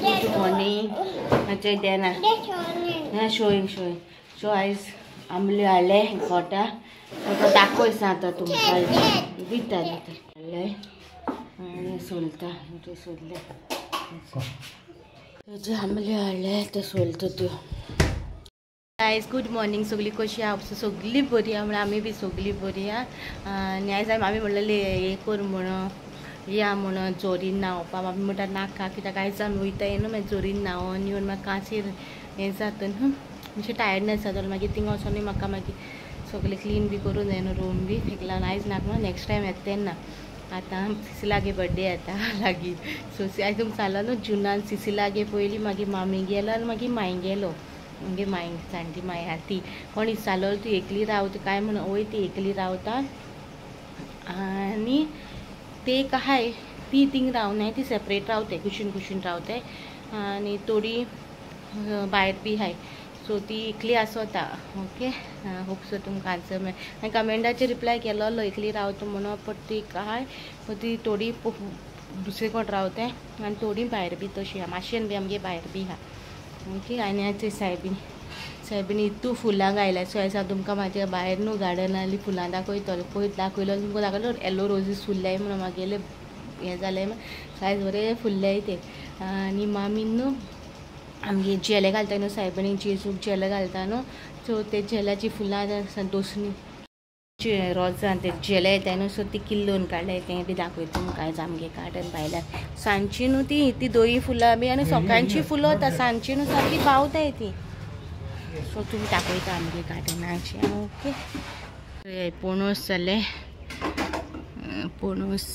Good morning. अच्छा देना हां शोइंग शोइंग सो आयज आमल्यो हाडले गोटा दाखय आतां तुमकां दिता दिता हाडले आनी सोलता ते सोदले तेजे आमल्यो हाडले ते सोलता त्यो. आयज गुड मॉर्निंग. सगळी कशी आहा? सगळी बरी आहा म्हणल्यार आमी बी सगळी बरी आहा. आनी आयज आमी म्हणलें हें कर म्हणून या म्हणून जोरीन न्हांवपाक. आमी म्हणटा नाका कित्याक आयज आमी वयताय न्हू मागीर जोरीन न्हांवन येवन मागीर कांचेर हें जाता न्हू मातशें टायर्डनेस जाता. मागीर थिंगा वचोन म्हाका मागीर सगळें क्लीन बी करूं जाय न्हू रूम बी. तेका लागून आयज नाका म्हणून नेक्स्ट टायम येता तेन्ना. आतां सिसिलागे बड्डे येता लागीं. सो आयज तुमकां सांगलो न्हू जुनान सिसिलागे पयलीं मागीर मामी गेलो आनी मागीर माय गेलो. मागीर माय जाणटी माय आहा ती कोण विचारलो तूं एकली रावता काय म्हणून. वय ती एकली रावता आनी ते एक आहाय ती थिंग रावनाय, ती सेपरेट रावताय, कुशीन कुशीन रावताय आनी थोडी भायर बी आहाय. सो ती एकली आसता. ओके होप सो तुमकां आन्सर मेळ्ळें. आनी कमेंटाचेर रिप्लाय केलोलो एकली रावता म्हणून, बट ती एक आहाय बट ती थोडी दुसरे कोण रावताय आनी थोडी भायर बी तशी आहा. मातशेन बी आमगे भायर बी आहा. ओके आनी आतां सायबीन सायबीन इतू फुलां गायल्या. सो आयज हांव तुमकां म्हाज्या भायर न्हू गार्डनांतली फुलां दाखयतलो. पयर दाखयलो तुमकां दाखयलो येलो रोजीस फुल्ल्याय म्हणून म्हागेलें हें जालें. सो आयज बरें फुल्ल्याय ते. आनी मामीन न्हू आमगे झेले घालता न्हू सायबिणीक जेजूक झेले घालता न्हू, सो ते झेल्याची फुलां दोसनी रोजां ते झेले येताय न्हू, सो ती किल्लोवन काडल्याय. तें बी दाखयता तुमकां आयज आमगे गार्डन भायल्यान. सांजची न्हू ती ती दोई फुलां बी आनी सकाळची फुलां वता, सांजची न्हू सारकी पावताय ती. सो तुमी दाखयता आमगे गार्डनाची. ओके पणस जाले पणस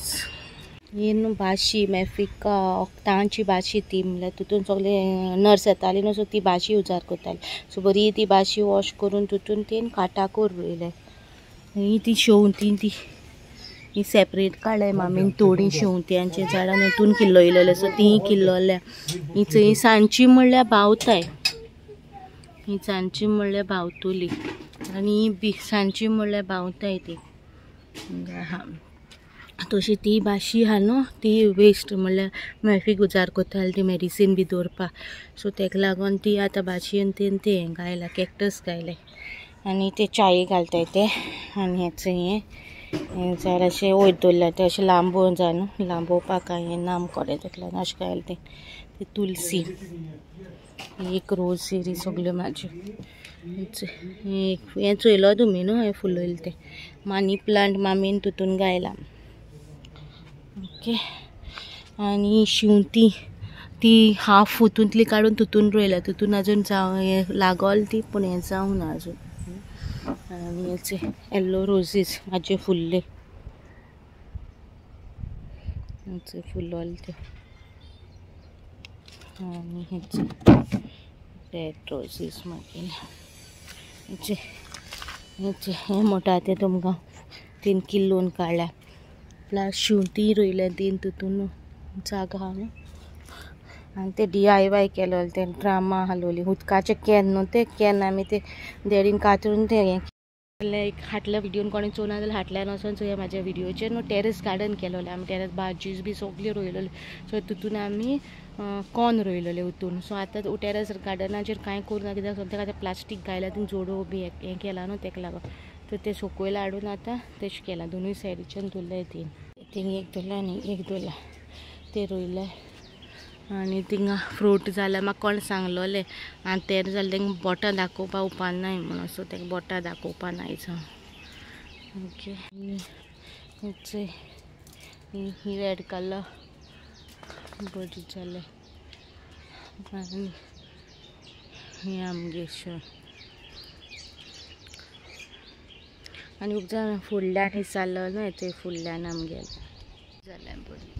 ही न्हू भाशी मॅफिका ओखदांची भाशी ती म्हणल्यार तितून सगळे नर्स येताली न्हू, सो ती भाशी उजार करताली. सो बरी ती भाशी वॉश करून तितून तीन काटाकोर रोयले. ही ती शेंवती ती ही सेपरेट काडल्या मामीन थोडी शेंवत्यांची झाडां तितून किल्लयलेले. सो ती किल्लल्या. ही चोय सांजची म्हणल्यार भावताय, ही सांजची म्हणल्यार भावतली आनी ही बी सांजची म्हणल्यार भावताय ती. हा तशी ती भाशी आहा न्हू ती वेस्ट म्हणल्यार मॅफीक उजार करताली ती मेडिसीन बी दवरपाक. सो तेका लागून ती आतां भाशयेन तेन तें हें गायलां कॅक्टस गायले आनी ते चाये घालताय ते. आनी हेंच हें झाड अशें वयर दवरलां तें अशें लांबोवन जाय न्हू, लांबोवपाक हें ना मुकोडें तेका लागून अशें घायलां तें. ती तुलसी एक रोजरी सगल्यो म्हाज्यो. हें चोयलो तुमी न्हू हें फुलयलें तें मनी प्लांट मामीन तितून गायलां. ओके आनी शेंवती ती हाफ तितूंतली काडून तितून रोयल्या, तितून अजून जावं हें लागोल ती पूण हें जावंक ना अजून. आनी हेचे येल्लो रोजीस म्हाजे फुल्ले फुलोल ते. आनी हेचे रेड रोजीस मागीर हेचे हेचे हें म्हणटा तें तुमकां तीन किल्लोवन काडल्या. प्लस शेंवती रोयल्या तीन तितून जागा न्हू. आनी ते DIY केलोलें तें ड्रामा हालोवली उदकाचें can न्हू, ते can आमी ते देडीन कातरून तें हें केलें. एक हाटल्या व्हिडियोन कोणी चोवना जाल्यार हाटल्यान वचोन चोया म्हाज्या व्हिडियोचेर न्हू टेरस गार्डन केलोलें आमी. टेरस भाजीज बी सगळ्यो रोयलेल्यो. सो तितून आमी कॉर्न रोयलेलें उतून. सो आतां टेरस गार्डनाचेर कांय करूं ना कित्याक सद्याक आतां प्लास्टीक घायला तितून जोडो बी हें केलां न्हू तेका लागून. तर तें सकयल हाडून आतां तशें केलां दोनूय सायडीच्यान दवरलाय तीन. थिंग एक दवरला आनी एक दवरला ते रोयले. आनी थिंगा फ्रूट जाल्यार म्हाका कोण सांगलोलें आनी तें जाल्यार तेंका बोटां दाखोवपा उपानाय म्हणून. सो तेका बोटां दाखोवपा नाय हांव. ओके ही रेड कलर बरी जालें. आनी हें आमगे आनी खूब जाण फुडल्यान विचारलो न्हू ते फुडल्यान आमगे जालें बरी.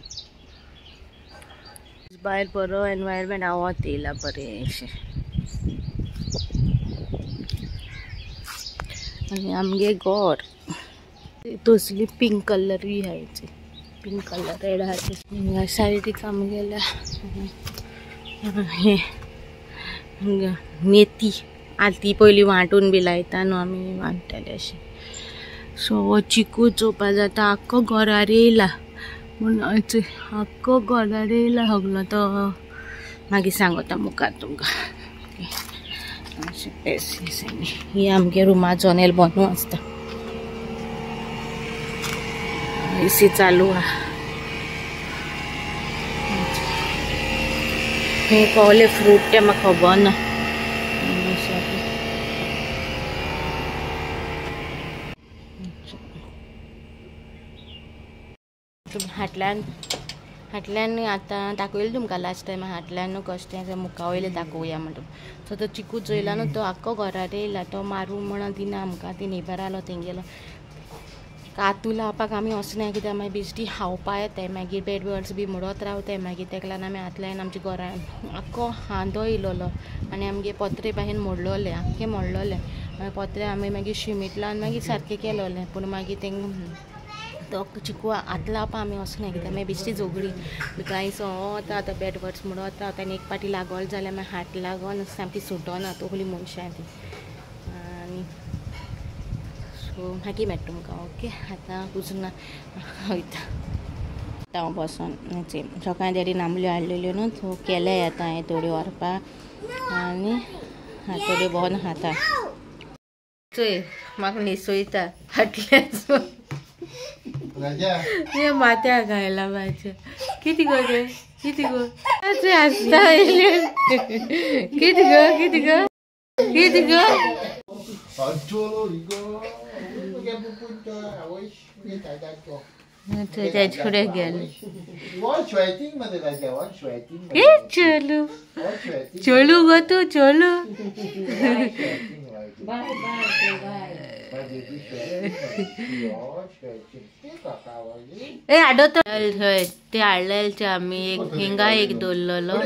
भायर बरो एनवायरमेंट आवाज येयला बरें अशें. आनी आमगे घर तसली पिंक कलरूय आहा, पिंक कलर रेड आहा. हिंगा सायडीक आमगेल्या हें मेथी आतां पयलीं वांटून बी लायता न्हू आमी वांट्टाले अशें. सो चिकू चोवपा जाता आख्खो घरार येयला म्हूण आख्खो घरार येयला सगलो तो. मागीर सांगता मुखार तुमकां. ही आमगे रुमा जनेल बंद आसता, एसी चालू आहा. हे कहले फ्रूट ते म्हाका खबर ना. हाटल्यान हाटल्यान आतां दाखयलें तुमकां लास्ट टायम हाटल्यान न्हू कशें तें मुखा वयलें दाखोवया म्हणटा. सो तो चिकू चोयला न्हू तो आख्खो घरार येयला, तो मारूं म्हणून दिना आमकां. ती नेबर आलो तेंगेलो कातू लावपाक आमी वचनाय कित्याक मागीर बेश्टी खावपा येताय, मागीर बेड बर्ड्स बी मोडत रावताय. मागीर तेका लागून आमी हातल्यान आमच्या घरान आख्खो हांदो येयलोलो आनी आमगे पत्रे भाशेन मोडलोले, आख्खे मोडलोले. मागीर पत्रे आमी मागीर शिमीट लावन मागीर सारकें केलोलें. पूण मागीर तेंका तो चिकू हात लावपा आमी वचनाय कित्याक मागीर बेश्टी झगडी कांय सो आतां बेड बर्ड्स मोडत रावता आनी एक पाटी लागोल जाल्यार मागीर हात लागोन सामकी सुटना तकली मनशां ती. आनी सो मागीर मेळटा तुमकां. ओके आतां कुजना वयता आतां हांव बसोन. सकाळीं डॅडीन आंबल्यो हाडलेल्यो न्हू, सो केले आतां हांवें थोड्यो व्हरपाक आनी थोड्यो भोंवन खाता. चोय म्हाका न्हेसयता फाटल्यान हे माथ्याक घायला म्हाज्या. कितें गो रे, कितें गो आसता कितें गो, कितें गो, कितें गो. तेजे गेले चलू चलू गो तूं चलू. ए हाडो ते हाडलेले आमी एक हिंगा एक दवरलेलो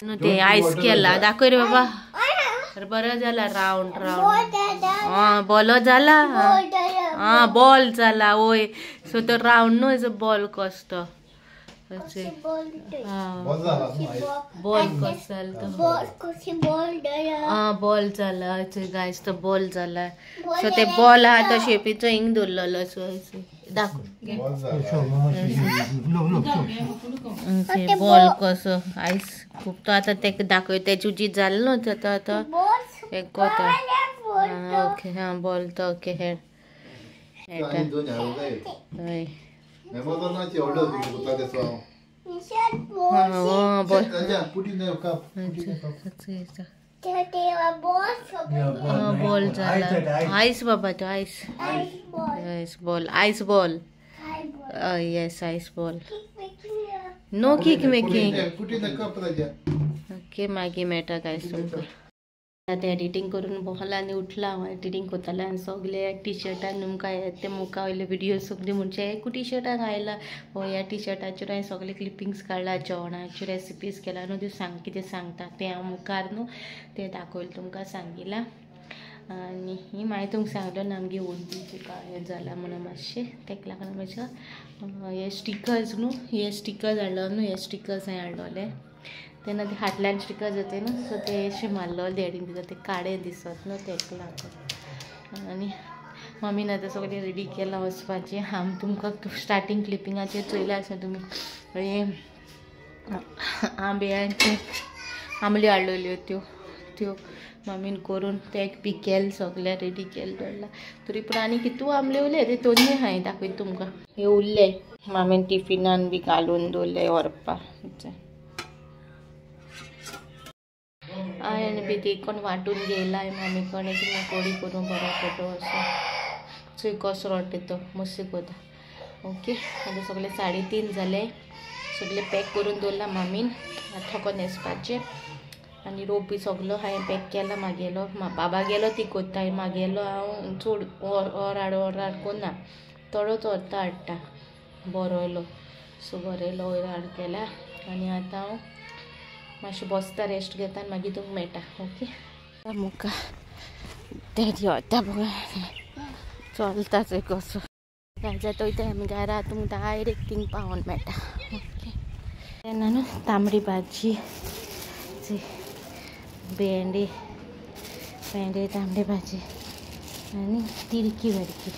न्हू, ते आयस केला दाखय रे बाबा. बरो जाला रावंड रावंड. आं बोलो जाला, आं बॉल जाला वय. सो तो रावंड न्हू एजो बॉल कसो तो बॉल कसो जाला तो. आं बॉल जाला गायस, तो बॉल जाला. सो ते बॉल आहा तो शेपीचो हिंग दवरलेलो. सो दाखय बॉल कसो आयस खूब. तो आतां तेका दाखय तेजी जी जालें न्हू तो आतां एक कोता. ओके हां बॉल तो ओके हेड हय बॉल जाला आयस बाबा तो ice ice ball ice ball. Yes ice ball. No kick making. Okay मागीर मेळटा गायस तुमकां. आतां एडिटींग करून बसला आनी उठला हांव. एडिटींग करतालें आनी सगळे टिशर्टान तुमकां ते मुखा वयले विडियो सगळे म्हणजे एकू टिशर्टान आयला. हो ह्या टिशर्टाचेर हांवें सगळे क्लिपिंग्स काडला, जेवणाच्यो रेसिपीज केला न्हू, त्यो सांग कितें सांगता तें हांव मुखार न्हू तें दाखयलें तुमकां सांगिलां. आनी ही मागीर तुमकां सांगलो ना आमगे वण्टीचें काय जालां म्हणून मातशें तेका लागून मातशें हे स्टिकर्स न्हू, हे स्टिकर्स हाडलो न्हू, हे स्टिकर्स हांवें हाडलोले तेन्ना ते हाटल्यान स्टिकर्स येता न्हू, सो ते अशें मारलोले डॅडीन दिता ते काडे दिसत न्हू तेका लागून. आनी मम्मीन आतां सगळें रेडी केलां वचपाचें. हांव तुमकां स्टार्टींग क्लिपिंगाचेर चोयलां आसा तुमी हे आंब्याचे आंबल्यो हाडलेल्यो त्यो त्यो मम्मीन करून ते बी केलें सगळें रेडी केलें दवरलां. तरी पूण आनी कितू आंबले उरले ते दोनूय हांवें दाखयता तुमकां. हे उरले मामीन टिफिनान बी घालून दवरले व्हरपाक. हांवें बी ती कोण वांटून घेयला मामी कोण कोडी करून बरो फोटो असो चोय कसो रोडटा तो मस्त कोता. ओके आतां सगळे 3:30 जाले, सगळे पॅक करून दवरला मामीन. आतां थको न्हेसपाचें आनी रोप बी सगलो हांवें पॅक केला मागेलो. बाबा गेलो ती कोत्ता, मागेलो हांव चड or हाड or हाड कोन्ना, थोडोच व्हरता हाडटा बरयलो. सो बरयलो वयर हाड केला आनी आतां हांव मातशें बसता रेस्ट घेता आनी मागीर तुमकां मेळटा. ओके मुखार डॅडी वता पळय चलता चोय कसो गायज. वयता आमी घरा, तुमकां डायरेक्ट थिंग पावोन मेळटा. ओके तेन्ना न्हू तांबडी भाजी भेंडे भेंडे तांबडी भाजी आनी तिरकी मिरकी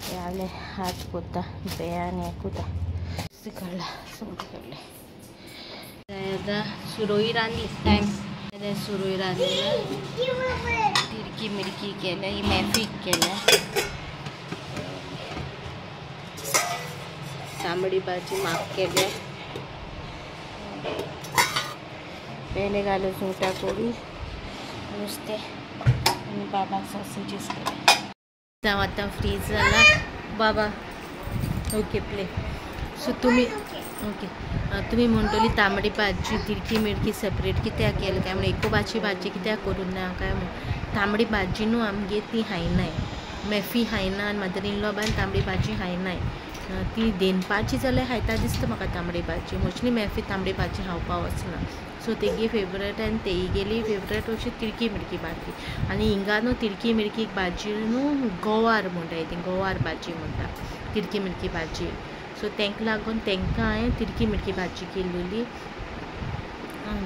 हे हात कोता बेयान हें कोता काडला सगळें काडलें. आतां सुरोई रांदली टायम सुरोई रांदली तिरकी मिरकी केल्या ही मॅफीक केल्या तांबडी भाजी माफ केल्या भेंडे घालून सुंगटां कोडी नुस्तें आनी बाबाक सॉसेजीस केले. आतां फ्री जाला बाबा. Okay play. सो तुमी ओके तुमी म्हणटली तांबडी भाजी तिरकी मिरकी सेपरेट कित्याक केलें काय म्हणून एको भाजी भाजी कित्याक करूं ना काय म्हणून. तांबडी भाजी न्हू आमगे ती खायनाय मेफी खायना आनी मदर इन लॉ बायन तांबडी भाजी खायनाय. ती देनपाची जाल्यार खायता दिसता म्हाका तांबडी भाजी मोस्टली मेफी तांबडी भाजी खावपा वचना. सो तेगे फेवरेट आनी तेगेली फेवरेट अशी तिरकी मिरकी भाजी. आनी हिंगा न्हू तिरकी मिरकी भाजी न्हू गोवार म्हणटा ती गोवार भाजी म्हणटा तिरकी मिरकी भाजी. सो तांकां लागून तांकां हांवें तिरकी मिरकी भाजी केल्ली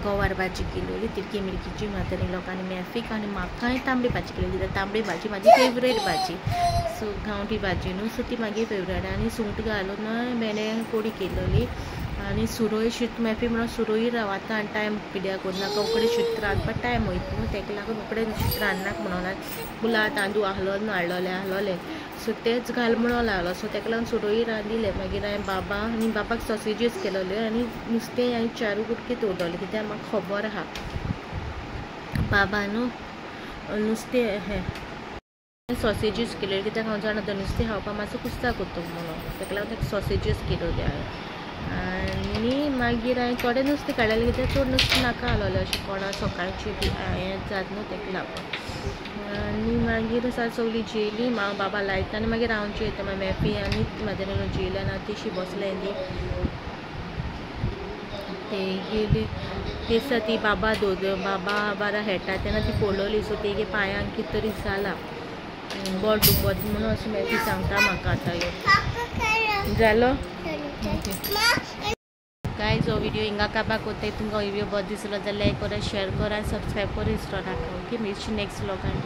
गोवार भाजी केल्ली तिरकी मिरकीची मदर इन लॉक आनी मॅफीक आनी म्हाका हांवें तांबडी भाजी केल्ली कित्याक तांबडी भाजी म्हाजी फेवरेट भाजी. सो गांवठी भाजी न्हू सो ती म्हागे फेवरेट. आनी सुंगट घालून भेंडे कोडी केल्ली आनी सुरय शीत मेफी म्हणून सुरय राव आतां आनी टायम पिड्याक करूं उकडे शीत रांदपाक टायम वयता न्हू ताका लागून उकडे शीत रांदनाक म्हणून पुलाव तांदूळ आहलो न्हू हाडलोले आहलोले सो तेच घाल म्हणून लागलो. सो ताका लागून सुरय रांदिले. मागीर हांवें बाबा आनी बाबाक सॉसेजीस केलोल्यो आनी नुस्तें हांवें चारू कुटके दवरलोले कित्याक म्हाका खबर आहा बाबा न्हू नुस्तें हें सॉसेजीस केल्यो कित्याक हांव जाणा नुस्तें खावपाक मातसो कुस्ता करता म्हणून ताका लागून ताका सॉसेजीस केलोल्यो हांवें. आनी मागीर हांवें थोडें नुस्तें काडलेलें कित्याक चड नुस्तें नाका आहलोलें अशें कोणा सकाळचें बी हें जाता न्हू ताका लागून. आनी मागीर सगळीं जेयली हांव बाबा लायता आनी मागीर हांव जेयता मागीर मॅफी आनी मदर इन लॉ जेयलें आनी हांव तिशी बसलें ती ते गेली दिसता ती बाबा दोद बाबा बारा खेळटा तेन्ना ती पडलोली. सो तेगे पांयांक कितें तरी जालां बोट दुखत म्हणून अशें मॅफी सांगता म्हाका आतां यो जालो. गायज हो व्हिडिओ हिंगा काबार कोत्ताय. तुमकां व्हिडिओ बरो दिसलो जाल्यार लायक करा शेअर करा सबस्क्रायब करा विसरो नाका. ओके मिरची नेक्स्ट व्लॉगान.